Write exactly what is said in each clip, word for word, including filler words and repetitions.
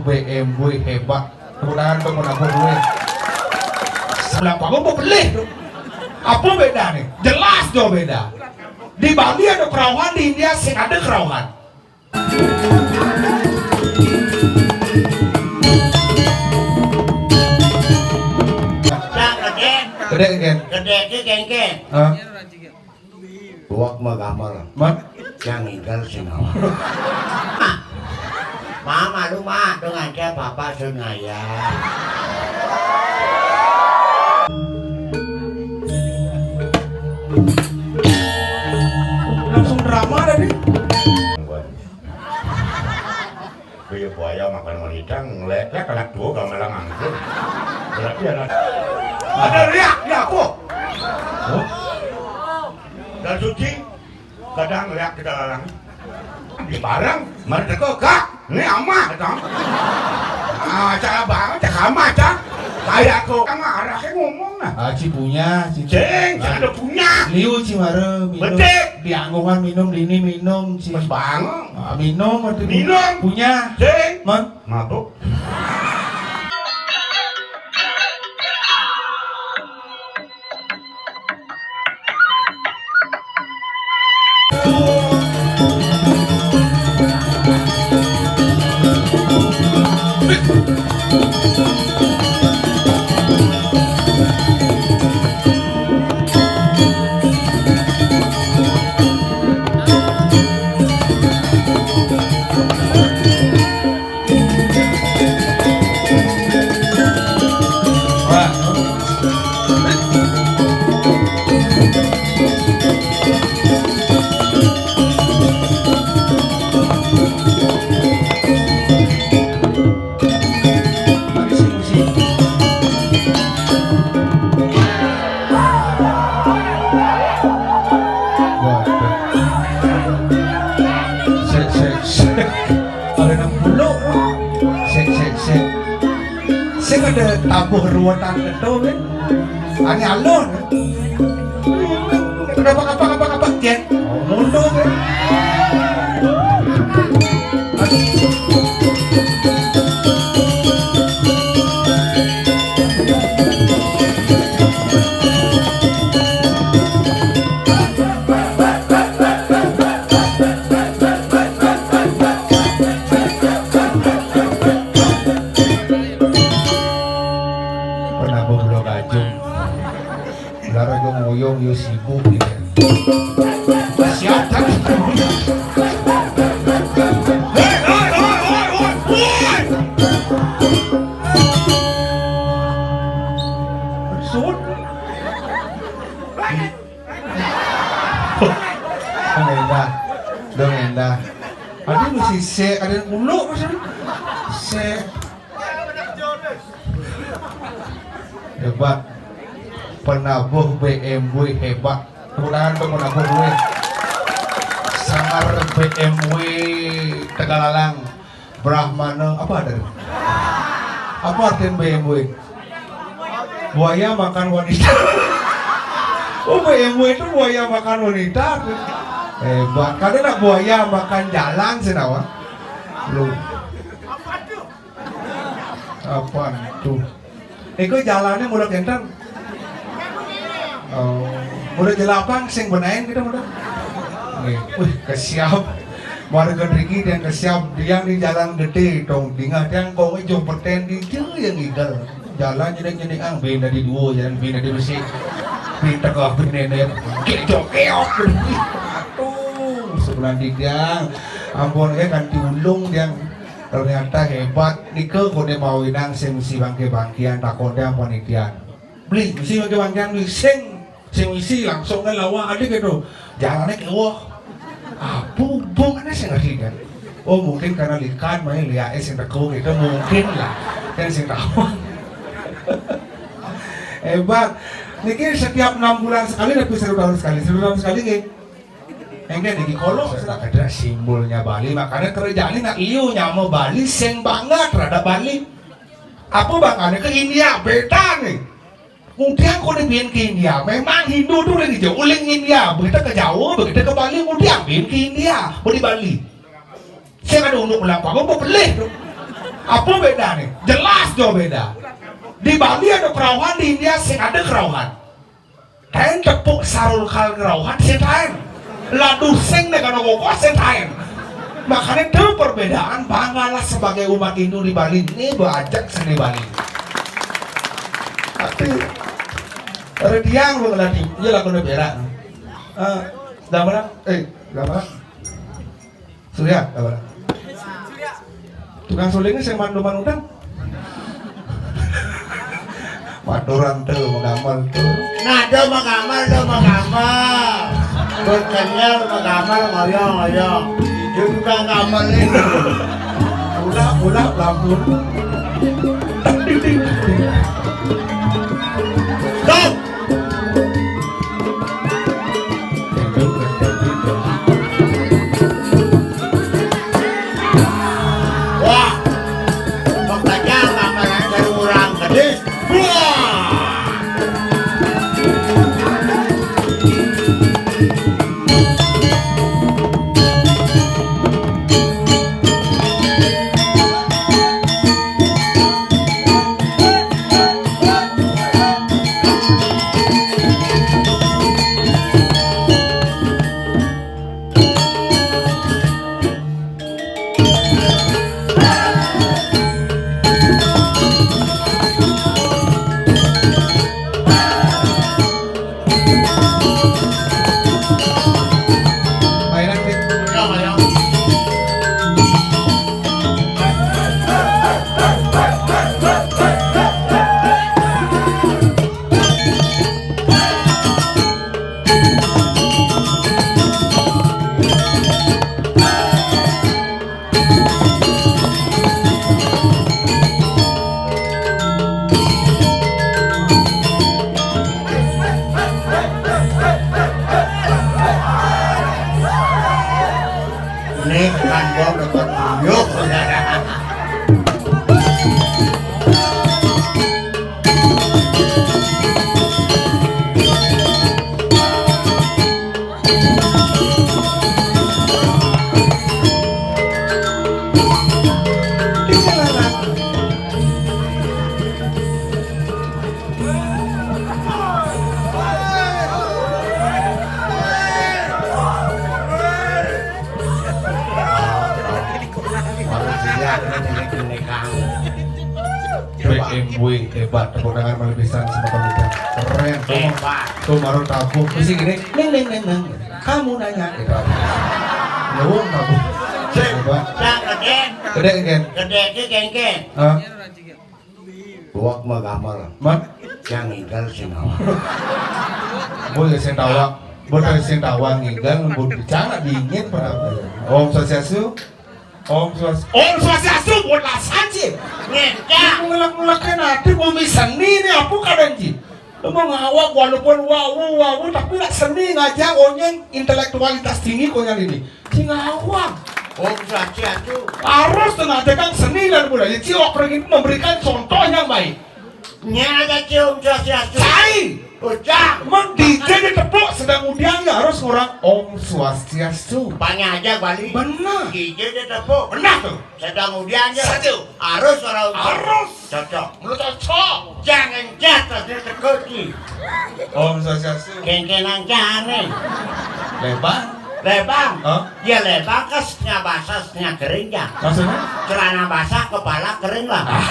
B M W hebat. Tepuk tangan untuk penabur duit. Sebelah panggung mau beli tuh. Apa bedanya? Jelas jauh beda. Di Bali ada kerauhan, di India sing ada kerauhan. Cang, gede. Gede, Gen. Gede, Gen, Gen. Hah? Buak mah gamel. Mat? Yang ngigel sih nawa. Ma, malu, Ma, dong aja Bapak sun ngayah. Langsung drama tadi. Kaya buaya makan wanita, ngeliatnya kelak dua gamelan anggur. Berarti anak. Ada riak di aku. Hah? Dan suci, kadang riak kita lalang. Di barang, mari teko, "Kak, ini ama," kata. Ah, cara banget, cak ama, cak. Kayak aku, sama arahnya ngomong, nah. Ah, ci punya, ci. Cing, ada punya. Liu, ci mara, minum. Betik. Di anggongan minum, di ini minum, ci. Pas banget. Ah, minum, arti minum. Punya. Cing. Man. Mabuk. Sik, sik, sik. Ada enam puluh. Sik, sik, sik. Sik ada tabuh ruwetan keto, kan? Ane alon. Kenapa, apa, apa, apa, Jen? Oh, mundur, kan? Penabuh Blok Ajung. Lara gua ngoyong, yo sibuk gitu. Siap, kan? Sud. Dong endah. Dong endah. Ada mesti sik, ada uluk mesti. Sik. Hebat. Penabuh B M W hebat. Tepuk tangan untuk penabuh duit. Sangar B M W Tegalalang. Brahmana, apa ada? Apa artinya B M W? Buaya makan wanita. Oh, B M W itu buaya makan wanita. Hebat. Kadang nak buaya makan jalan sih, nawa. Lu. Apa tuh? Eko jalannya mula kenten. Oh, mula jelapang sing benain kita mula. Nih, wih, kesiap. Warga Riki yang kesiap, yang di jalan gede, dong, dingah, yang kau ngejo perten di, dia yang ngigel. Jalan jadi nyeni ang, benda di dua, jalan benda di besi. Di tengah benda, keok, keok. Aduh, sebulan di dia. Ampun, eh, kan diulung dia. Ternyata hebat. Nika kone mawinang sing mesti bangke-bangkian, takon dia panitia. Beli, mesti bangke-bangkian, beli sing, sing mesti langsung kan lawa ada gitu. Jalannya kewah. Apa hubungannya sih ngerti kan? Oh, mungkin karena likan, main liak sing teko gitu, mungkin lah. Kan sing tahu. Hebat. Niki setiap enam bulan sekali, tapi satu tahun sekali. Satu tahun sekali, nggih. Enggak, niki kalau sudah ada simbolnya Bali, makanya kerjaan ini nak iyo nyama Bali, sing banget terhadap Bali. Apa bangane ke India, beda nih. Kemudian kau dibikin ke India, memang Hindu tuh uling hijau, uling India, begitu ke Jawa, begitu ke Bali, kemudian bikin ke India, beli Bali. Saya ada unduk melapa, mau beli tuh. Apa bédané? Jelas jo béda. Di Bali ada kerauhan, di India sing ada kerauhan. Taén tepuk sarung kal kerauhan sing taén. Laduh sing né kana koko sing taén. Makanya itu perbedaan, banggalah sebagai umat Hindu di Bali. Ini bajak seni Bali. Tapi ada tiang lo ngelatih, iya lagu udah berak. Eh, gambaran, eh, gambaran. Surya, gambaran. Tukang sulingnya sing mandu manudang. Maturan tuh, magamel tuh. Nah, do magamel, do magamel. Berkenyal magamel, ngoyong, ngoyong. Itu tukang gamel ini. Ulah, ulah, lampu. Stop. Wah, pengkacang gambaran dari orang kedis. Wah. Nih kan gua udah buat uyuh. Orang siap ini, ini, ini, Kang. Coba. B M W hebat, tepuk tangan melebihan sama pemerintah. Keren, tuh. Hebat. Tuh baru tabung, terus gini, neng neng neng neng. Kamu nanya, gitu. Lewung tabung. Sip. Hebat. Yang gede. Gede, gede. Gede itu kengkeng. Hah? Buak mah gamel. Mat? Yang ngigel sing awak. Boy sing tawang. Boy sing tawang ngigel, boy bicara dingin pada. Om Swastiastu. Om Swas-, Om Swastiastu, buat lasan sih. Ngencang. Ngelak-ngelakin hati bumi seni ini apa kadang ji. Lu mau ngawak walaupun wawu, wawu, tapi nak seni ngajak onyeng intelektualitas tinggi konyol ini. Sing ngawak. Om Swastiastu. Harus tengah tegang seni dan budaya. Ciok pergi memberikan contoh yang baik. Nya ada cium Swastiastu. Cai. Ucap. Meng D J ditepuk sedang udian ya harus ngurang Om Swastiastu. Panya aja Bali. Benar. D J ditepuk. Benar tuh. Sedang udian ya. Satu. Harus orang harus. Cocok. Menurut cocok. Jangan jatuh dia terkoti. Om Swastiastu. Kengkenang jane. Lebang. Lebang. Hah? Ya lebang kan setengah basah setengah kering ya. Maksudnya? Celana basah kepala kering lah. Ah,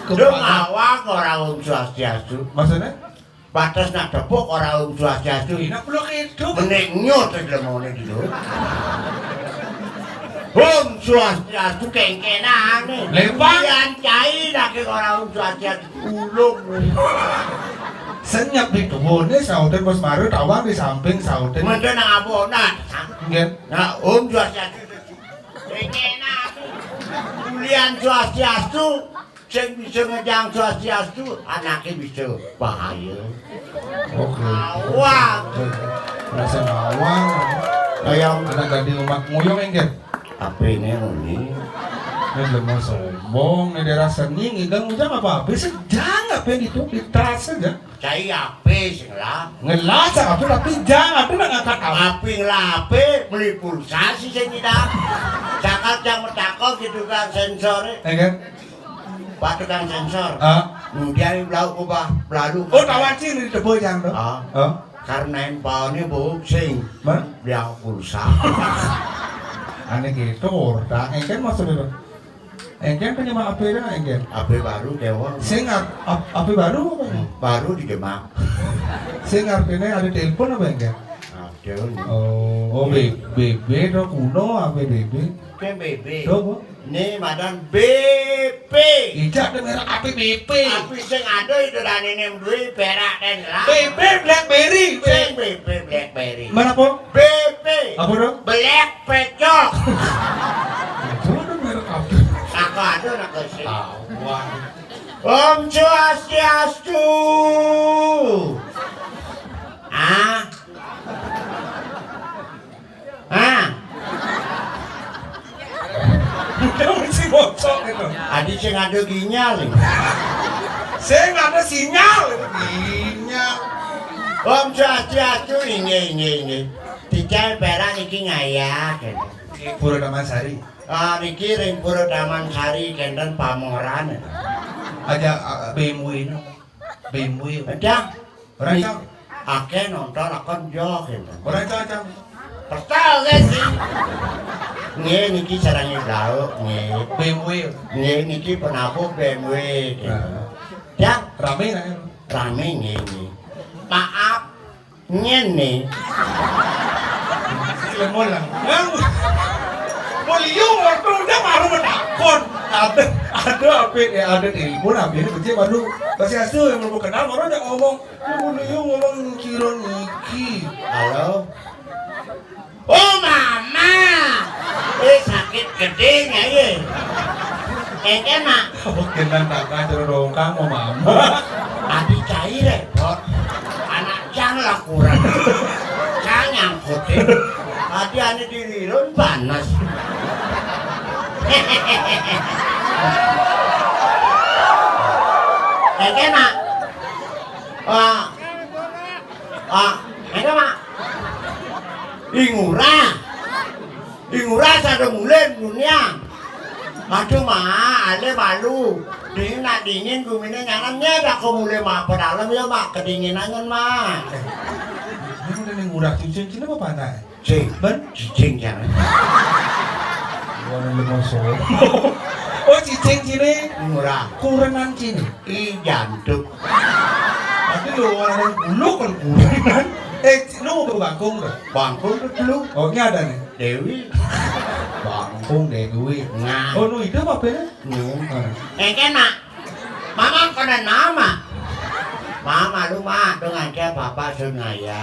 lu kepala. Ngawak orang Om Swastiastu. Maksudnya? Batas nak tepuk orang Om Swastiastu. Ini pulau itu. Menek nyot aja mau nih gitu. Om Swastiastu kengkenang nih. Lebang. Yang cai lagi orang Om Swastiastu. Ulung. Senyap di kebunnya sautin bos baru tawang di samping sautin. Mending nang abonan. Nggih. Nah, Om Swastiastu. Kengkenang. Ulian Swastiastu. Sing bisa ngejang Swastiastu, anaknya bisa bahaya. Oke. Awang. Rasa awang. Kayak anak gading umat nguyong enggak? Apa ini, Uni? Ini udah mau sombong, ini daerah seni, ngigang udah nggak apa-apa sih, jangan apa yang itu, diteras aja. Cai apa sih ngelah? Ngelah, cak apa, tapi jangan, apa nak ngangkat apa? Apa ngelah apa, beli pulsa sih saya tidak. Cakap yang metakon gitu kan sensor. Enggak. Pak tukang sensor. Ah. Kemudian blau kubah belalu. Oh, tawan sih di tebo yang to. Ah. Ah. Karena yang bau ini bau sing. Mana? Beliau pulsa. Aneh gitu, orta. Engken maksudnya, Bang? Engken punya mah H P dah, engken. H P baru dewa. Sing ap-, ap-, H P baru apa? Hmm, baru dijemak. Sing artinya ada telepon apa engken? Ada. Oh, oh, B-, B B dong, kuno apa B B? Kan B B. Tuh, Bu. Nih, madan B P. Ijak ada merek apa B P? Tapi sing ada itu dan ini duit perak dan lah. B P BlackBerry. Sing B P BlackBerry. Mana, Po? B P. Apa dong? Black pecok. Itu ada merek apa? Aku ada nak kasih. Awan. Om Swastiastu. Ah. Ah. Udah mesti bocok itu. Adi sing ada ginyal. Sing ada sinyal. Ginyal. Om Swastiastu, inggih, inggih, inggih. Titiang perak niki ngayah, gitu. Pura Taman Sari. Ah, niki ring Pura Taman Sari, kenten pamoran. Aja, ah, B M W no. B M W. Ada. Ora, Ni-, Cang. Akeh nonton lakon yo, kenten. Ora, Cang, Cang. Pertal, guys, sih. Nggih, niki sarangi blau, nggih. B M W. Nggih, niki penabuh B M W, gitu. Nah. Ya. Rame, nah, ya. Rame, nggih, nggih. Maaf, ngene. Lemon lah. Yang mulia waktu udah baru menakon. Ada, ada apa ya, ada telepon, apa ini kecil baru. Kasih hasil yang belum kenal, baru udah ngomong. Yang mulia ngomong kira niki. Halo? Oh, Mama. Eh, sakit gedenya, ye. Engke, Mak. Oh, kena tak kacau dongkang, oh, Mama. Adi cai repot. Anak cang lah kurang. Cang nyangkutin. Adi ane dirirun panas. Engke, Mak. Wah. Ah, ayo, Mak. Ing Ngurah. Ing Ngurah sada mulih dunia. Aduh, Mak, ale malu. Dingin nak dingin gumine nyanan nyet aku mulih, Mak. Pedalem ya, Mak, kedinginan, Mak. Ini udah Ning Ngurah cincin, cincin apa pantai? Cing. Ben? Cicing jangan. Warna lemah solo. Oh, cicing cini. Murah. Kurenan cini. Ih, jantuk. Tapi lu orang buluk kan kurenan. Eh, lu mau ke Bangkung tuh? Bangkung tuh dulu. Oh, ini ada nih. Dewi. Bangkung Dewi. Nah. Oh, lu itu apa ya? Nah. Eh, kena. Mama kena nama. Mama lu mah dengan dia papa sun ngaya.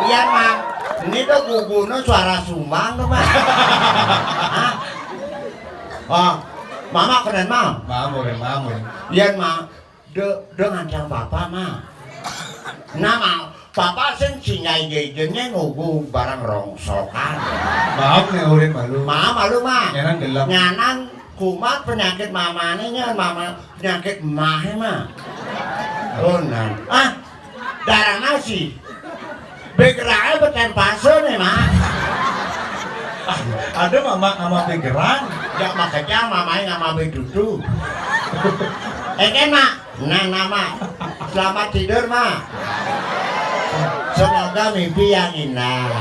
Iya, Mak. Ini tuh guguno suara sumbang tuh, Mak. Hah? Oh, Mama kena, Mam. Mamu, mamu. Iya, Mak. De, de ngancang papa, Mak. Nah, Mak, papa sing singai jejenge ngugu barang rongsokan. Maaf nih, urin malu. Maaf malu, Mak. Nyanan gelap. Nyanan kumat penyakit mamane nya, mama penyakit emahe, Mak. Oh, nah. Ah, darah nasi. Begerake beten paso nih, Mak. Ada mama sama begerang. Ya, makanya mama sama bedudu. Eh, kan, Mak? Nah, nah, Mak. Selamat tidur, Mak. Semoga mimpi yang indah.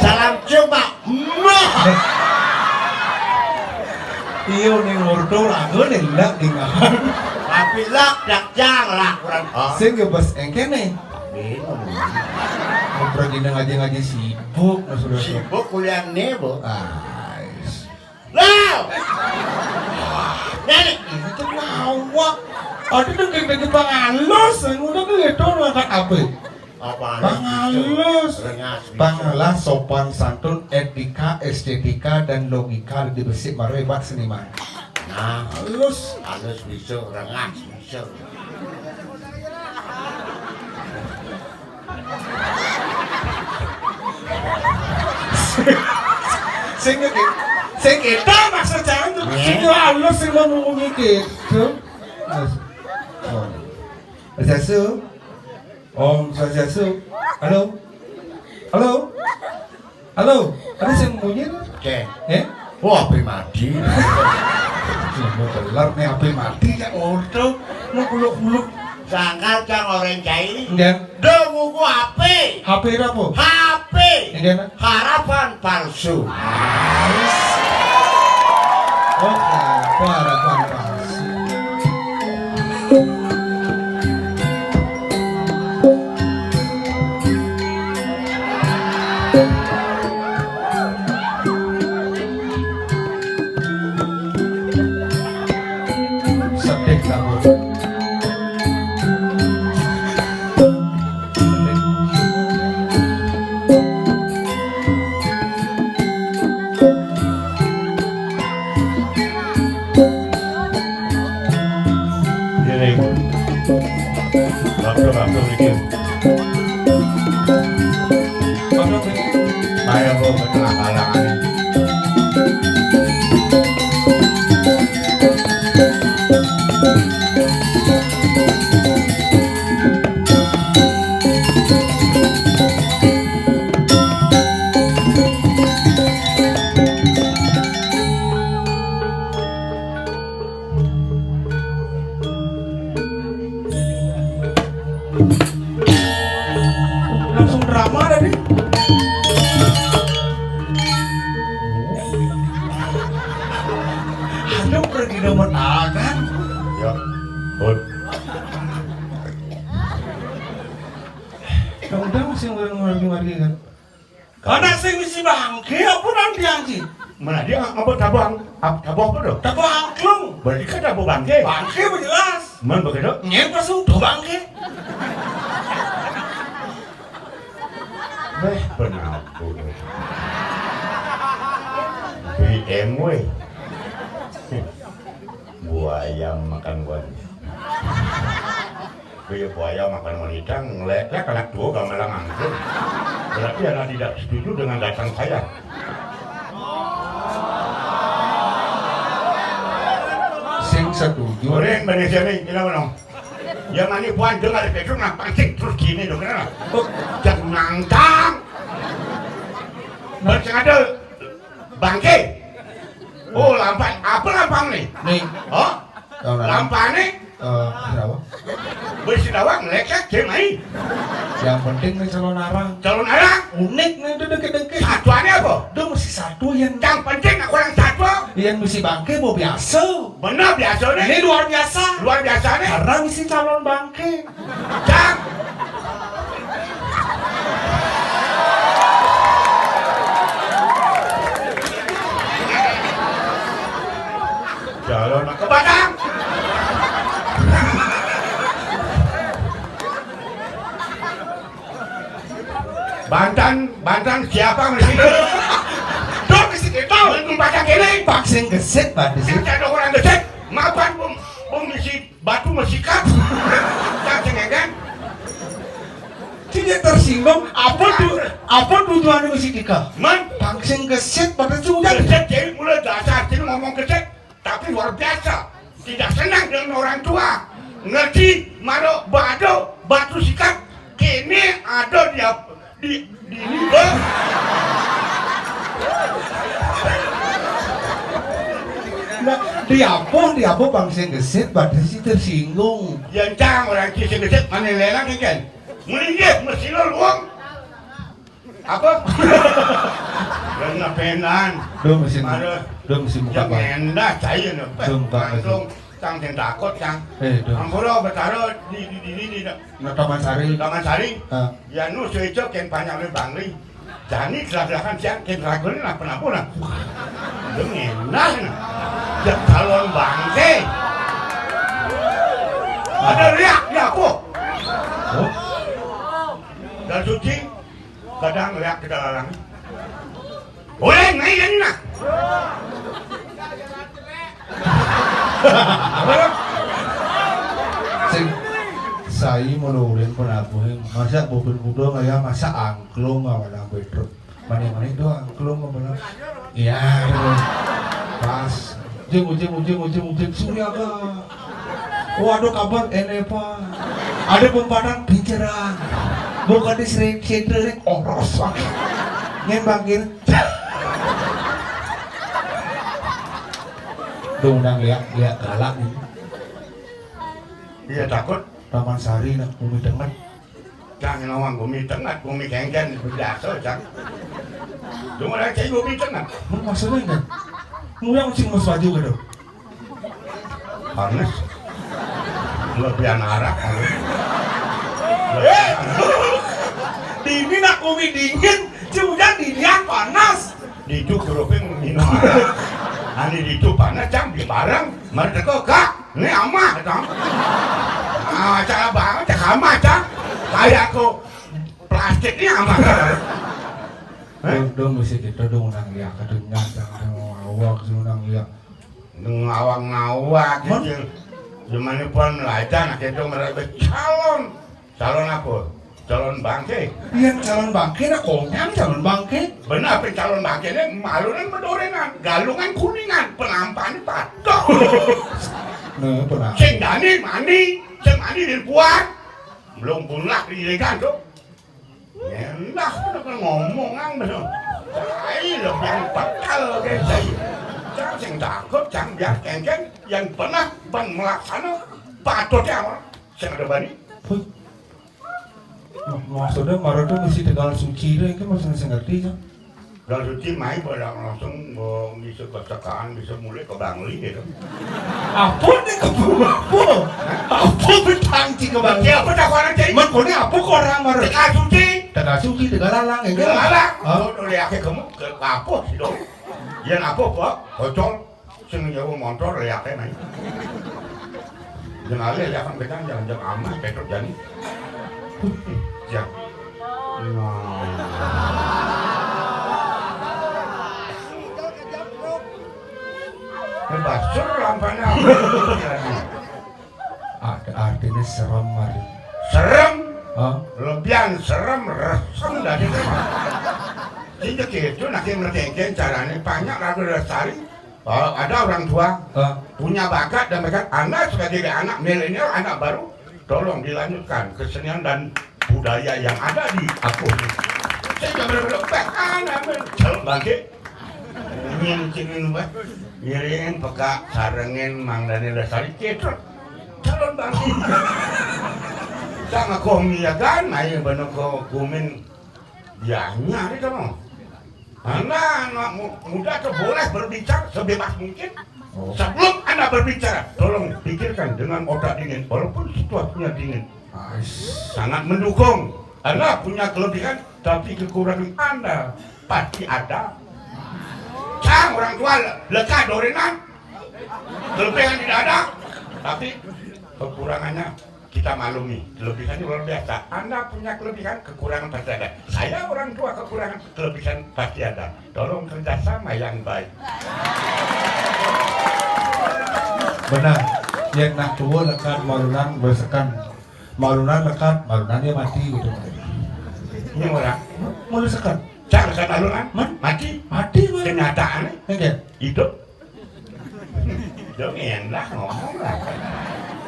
Salam cium, Mak. Muah. Iyo, ning ordo lagu ning lak dingahan. Tapi lak dak jang lah kurang. Oh. Sing yo bes engkene. Bingung. Ngobrol dina ngaji-ngaji sibuk, Mas Bro. Sibuk kuliah nih, Bu. Ah, is. Lah. Nenek, itu ngawak. Ada dengki-dengki pangalos, udah gitu ngangkat apa? Apa? Pangalos. Rengas, bisa. Pangalas, sopan santun, etika, estetika, dan logika di besik maro hebat seniman. Nah, halus. Halus bisa, rengas bisa. Sing iki, sing kita maksud jangan tuh, sing halus sing mau ngomong iki. Tuh. Mas. Oh. Mas Yasu. Om Swastiastu. Halo. Halo? Halo? Ada sing munyi? Cek. Eh? Wah, H P mati. Sing teler nih H P mati ya, ordo. Mau kuluk-kuluk. Sangkal cang orang cai. Enggak. Do nguku H P. H P apa? H P. Enggak, nah. Harapan palsu. Oh, apa harapan palsu? Sedih kamu. Giring. Waktu-waktu mikir. Ayo, Bu, ke tengah kalangan. Langsung drama tadi. Aduh, pergi nomor tangan. Ya, Bud. Kamu udah masih ngeluarin wargi-wargi kan? Anak sing misi bangke apa nang tiang, Ci? Mana dia apa tabang? Ap-, tabang apa tuh? Tabang angklung. Berarti kan tabang bangke. Bangke mah jelas. Man begitu? Nyen pas udah bangke. Beh, benar. B M W. Buaya makan buaya. Kaya buaya makan wanita, ngeleklek anak tua gamelan angklung. Berarti anak tidak setuju dengan datang saya. Sing setuju. Orang Indonesia ini, gila menong. Ya mani buan dengar Petruk nang pancing terus gini dong, kenapa? Jangan nangkang. Bersengaja bangke. Oh, lampan. Apa lampan nih? Nih. Oh? Tahu nggak? Lampan nih. Eh, kenapa? Besi dawang, lekek, dia main. Yang penting nih calon arang. Calon arang? Unik nih, itu dengke-dengke. Satuannya apa? Itu mesti satu yang Yang penting aku orang satu. Yang mesti bangke mau biasa. Benar biasa nih. Ini luar biasa. Luar biasa nih. Karena mesti calon bangke. Cang. Jalan ke Batang. Bantan, Bantan siapa mesti? Dok mesti kita. Belum Batang kene. Vaksin gesit, Pak, di sini. Kita ada orang gesit. Mapan bung, bung mesti batu mesikat. Cang cengengan. Tidak tersinggung, apa tu, apa tujuan mesti tika? Man, Pangsing gesit pada sudah. Gesit jadi mulai dasar sini ngomong gesit, tapi luar biasa. Tidak senang dengan orang tua. Ngerti, maro bado batu sikat. Kini ada di ap-, di, di ini, Bang. Nah, di apa, di apa Pangsing gesit pada si tersinggung? Ya, cang, orang kisah gesit mana lelang kan? Mending dia mesti lo luang. Apa? Yang ngepenan. Duh, mesin. Aduh. Duh, mesin buka, Bang. Yang endah, cair, no. Duh, buka, langsung, mesin. Cang, jangan takut, Cang. Eh, duh. Ampura, Betara, di, di, di, di, di. Nah, Taman Sari. Taman Sari. Ah. Ya, nu, suico, ken panjang, lu, Bangli. Jani, jelas-jelasan, Cang, ken ragu, lah, penampunan. Lu ngenah, nah. Ya, calon bangke. Ada riak, ya, aku. Oh. Dan suci. Kadang lihat kita lalang. Boleh main kan, nah? Sing, saya mau ulin penabuhin. Masa bobin muda kayak masa angklung apa nang Petruk. Mana-mana itu angklung apa nang? Iya, betul. Pas. Ujung, ujung, ujung, ujung, ujung. Surya ke. Oh, ada kabar, ene, Pak. Ada pempatan, pinceran. Bukan di sering centre ring oros. Nyén bangkir. Duh, nang liak, liak galak nih. Iya, takut. Taman Sari nak bumi tenget. Jangan ngomong bumi tenget, bumi kengken biasa, Cang. Cuma ada cai bumi tenget. Maksudnya kan? Muyang sing mas baju gitu. Panas. Lebihan arak. Eh, dingin aku, Mi, dingin. Ci hujan dingin panas. Ditu keruping minum arak. Ani ditu panas, Cang, di barang. Mari teko, Kak. Ini amah, Cang. Ah, cara banget, Cang, amah, Cang. Kayak aku plastik ini amah. Dong, dong, mesti kita dong nang liak, kedengar, Cang, nang awak, nang liak. Ngawang-ngawang gitu. Gimana pun melajah, nah, gitu, mereka calon. Calon apa? Calon bangke. Iya, calon bangke, nah, konyang calon bangke. Benar, apa calon bangke ini malunan bedorenan, galungan kuningan, penampaannya patok. Nah, penampaannya. Sing dani mandi, sing mandi di kuat. Belum punah di ilegan tuh. Endah, udah ngomong ang bener. Ai, lo yang pekel, guys. Jangan sing takut, jangan biar kengkeng, yang pernah ban melaksana patutnya apa? Sing ada bani. Wih. Maksudnya, marah tuh mesti tegal suci deh, itu maksudnya saya ngerti, kan? Tegal suci, main pada langsung, eh, bisa kesekaan, bisa mulai ke Bangli gitu. Apa nih ke apa? Apa betang cik ke Bangli? Iya, apa tak orang cari? Man, kone apa ke orang marah? Tegal suci. Tegal suci, tegal lalang, ya, kan? Tegal lalang. Hah? Kau udah lihat kamu ke apa sih dong? Yang apa, Pak? Kocol. Sing nyewa motor, lihatnya naik. Jangan lihat, jangan kencang, jangan, jangan amat, petruk jani. Ya. Nah. Ini basur lampanya. Ada artinya serem, Mari. Serem? Hah? Lebihan serem, resem dari itu. Jadi gitu, nanti mereka caranya banyak lagu lestari. Oh, ada orang tua, ah, punya bakat dan bakat. Anda sebagai anak milenial, anak baru, tolong dilanjutkan kesenian dan budaya yang ada di aku. Saya juga benar-benar, "Bah, anak men-, calon bangke." Ngincingin, bah. Ngiring, peka, sarengin, Mang Dani Lestari, gitu. Calon bangke. Kita ngaku miagan, ayo bener ko gumin. Dianya itu, no. Anak, anak mu-, muda tuh boleh berbicara sebebas mungkin. Oh. Sebelum Anda berbicara, tolong pikirkan dengan otak dingin, walaupun situasinya dingin. Ais. Sangat mendukung. Anda punya kelebihan, tapi kekurangan Anda pasti ada. Cang orang tua le-, lekat dorenan. Kelebihan tidak ada, tapi kekurangannya kita maklumi, kelebihannya luar biasa. Anda punya kelebihan, kekurangan pasti ada. Saya orang tua, kekurangan, kelebihan pasti ada. Tolong kerjasama yang baik. Benar. Yang nak tua lekat malunan besekan. Malunan lekat, malunan dia mati gitu. Ini orang. Mau lesekan. Cak lekat malunan. Man? Mati. Mati, man. Kenyataannya. Enggak. Hidup. Dong, enak ngomong lah.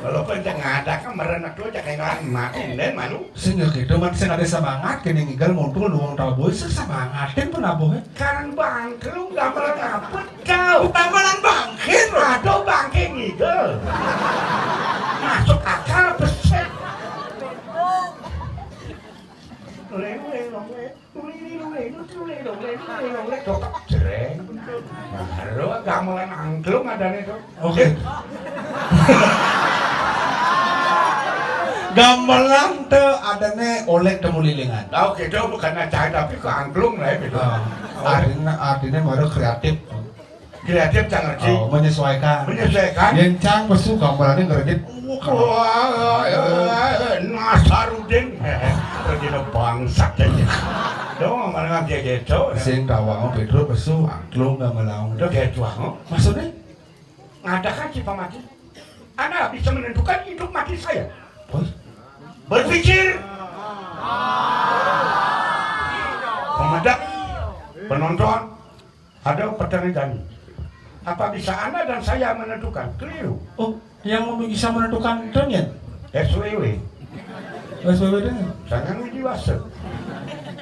Walaupun cek ngadak kan merenek tuh, cek kehilangan mati, dan malu. Sing ya gitu, man, sing ada semangat, kene ngigel montul, luang taboy, sing semangatin pun abohe. Kan bang, lu gamelan apa kau? Gamelan bangkit. Aduh, bangkit ngigel. Masuk akal, beset. Leng, leng, leng, leng. Tuli, tuli, tuli, tuli, tuli, tuli, tuli. Tuh, jreng. Nah, lu gamelan angklung adane tuh. Oke. Gamelan teu adane oleh temu lilingan. Oh, gitu, bukan acai, tapi ke angklung lah gitu. Ah, artinya, artinya baru kreatif. Kreatif, Cang Arji. Oh, menyesuaikan. Menyesuaikan. Yen Cang pesu gambarannya ngeredit. Wah, eh, eh, eh, Nasarudin. Pergi bangsat aja. Dong, mana dia gitu. Sing tawang Pedro pesu angklung gamelan. Udah gitu, ah. Maksudnya? Ngadakan si pamati. Anda bisa menentukan hidup mati saya. Woi. Berpikir. Pemedak, penonton, ada pertanyaan. Apa bisa Anda dan saya menentukan? Keliru. Oh, yang bisa menentukan itu nya? S W W. S W W D. Sanghyang Widi Wasa.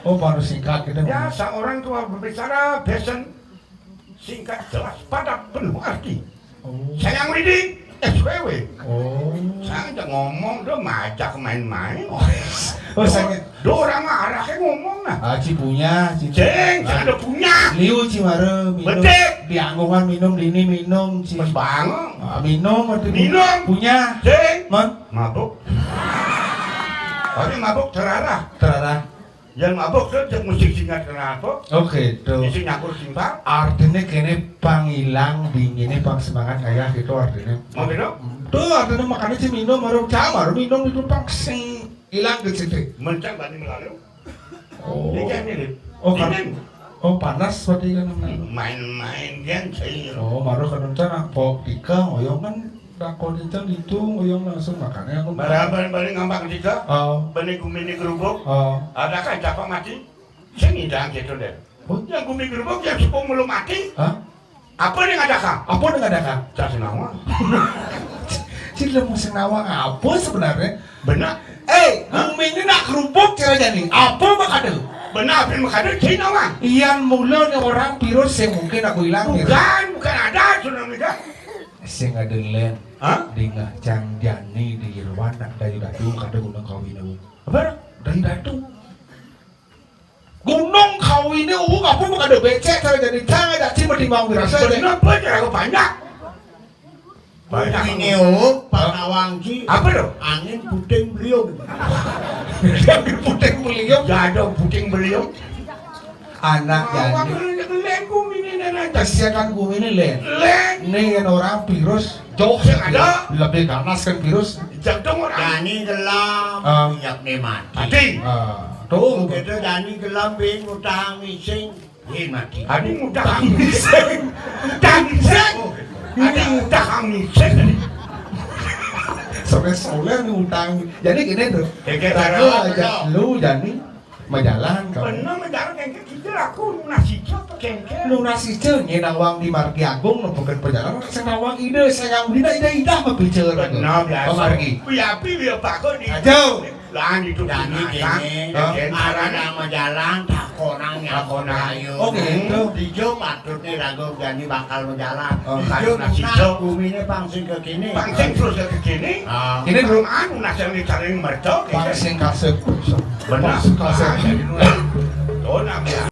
Oh, baru singkat gitu. Biasa orang tua berbicara biasa singkat, jelas, padat, penuh arti. Oh. Sanghyang Widi S W W. Oh. Saya ngomong, dia ngajak main-main. Oh, saya Do orang marah kayak ngomong nah. Ah, Cipunya, Cipunya. Cing, saya ada punya. Liu Cimara minum. Betik. Di Anggungan minum, di ini minum, Ci. Mas Bang. Ah, minum, atuh. Minum. Punya. Cing. Man? Mabuk. Tapi mabuk terarah. Terarah. Yang mabuk tuh cek musik singkat kenapa? Oke, tuh. Isi nyakur simpang. Artinya kene pangilang dinginnya pang semangat kayak gitu artinya. Mau minum? Tuh artinya makanya si minum baru cang baru minum itu pang sing hilang ke situ. Mencang bani melalui. Oh. Ini kan ini. Oh, kan. Ini. Oh, panas berarti kan namanya. Main-main kan cair. Oh, baru kan rencana pok tika ngoyong kan dakon itu itu ngoyong langsung makanya aku. Baraban balik ngambang tika. Oh. Bani gumini gerubuk. Oh. Ada kan capa mati? Sini dah gitu deh. Oh. Yang gumi gerubuk yang sepung belum mati. Hah? Apa yang ada kang? Apa yang ada kang? Cak senawa. Cik, lo mau senawa apa sebenarnya? Benar. Eh, gumi ini nak kerupuk caranya nih. Apa makanya? Benar, apa yang makanya? Cina mah. Ian mula nih orang virus yang mungkin aku hilang. Bukan, bukan ada tsunami kan. Sing ada len. Hah? Dingah cang jani di Irwan nak dayu datu kada guna kawin aku. Apa? Dayu datu. Gunung kau ini uh apa bukan ada becek cara jadi cang aja cing bertimbang dirasa aja. Benar apa cara aku banyak. Banyak. Ini uh panawang ki. Apa lo? Angin puting beliung. Angin puting beliung. Ya ada puting beliung. Anak jadi. Lengku ini nenek. Kasihan kan gue ini len. Len. Nih yang orang virus. Jauh yang ada. Lebih ganas kan virus. Jadong orang. Jani gelam. Ah. Yak ne mati. Mati. Ah, tuh. Gitu Jani gelam bing utang ising. Ye mati. Tadi utang ising. Utang ising. Tadi utang ising. Sampai soleh nih utang. Jadi gini tuh. Geger. Aku aja lu Jani. Majalan kau. Bener majalan kengke kita aku lunas hijau apa kengke? Lunas hijau nya nawang di Margi Agung nempukan perjalanan saya nawang ide saya yang bina ide ide apa bicara. Bener biasa. Pamargi. Kuyapi biar pakon di. Ajo. Lan itu Jani kene. Ada majalan tak konang ya konang. Oh gitu. Dijo patutnya ragu Jani bakal majalan. Oh, dijo lunas hijau. Bumine pangsing ke kini. Pangsing terus ke kini. Ah. Ini dulu anu nasi yang dicari mercok. Pangsing kasep. Benar. Kasep. Tuh, nah, biar.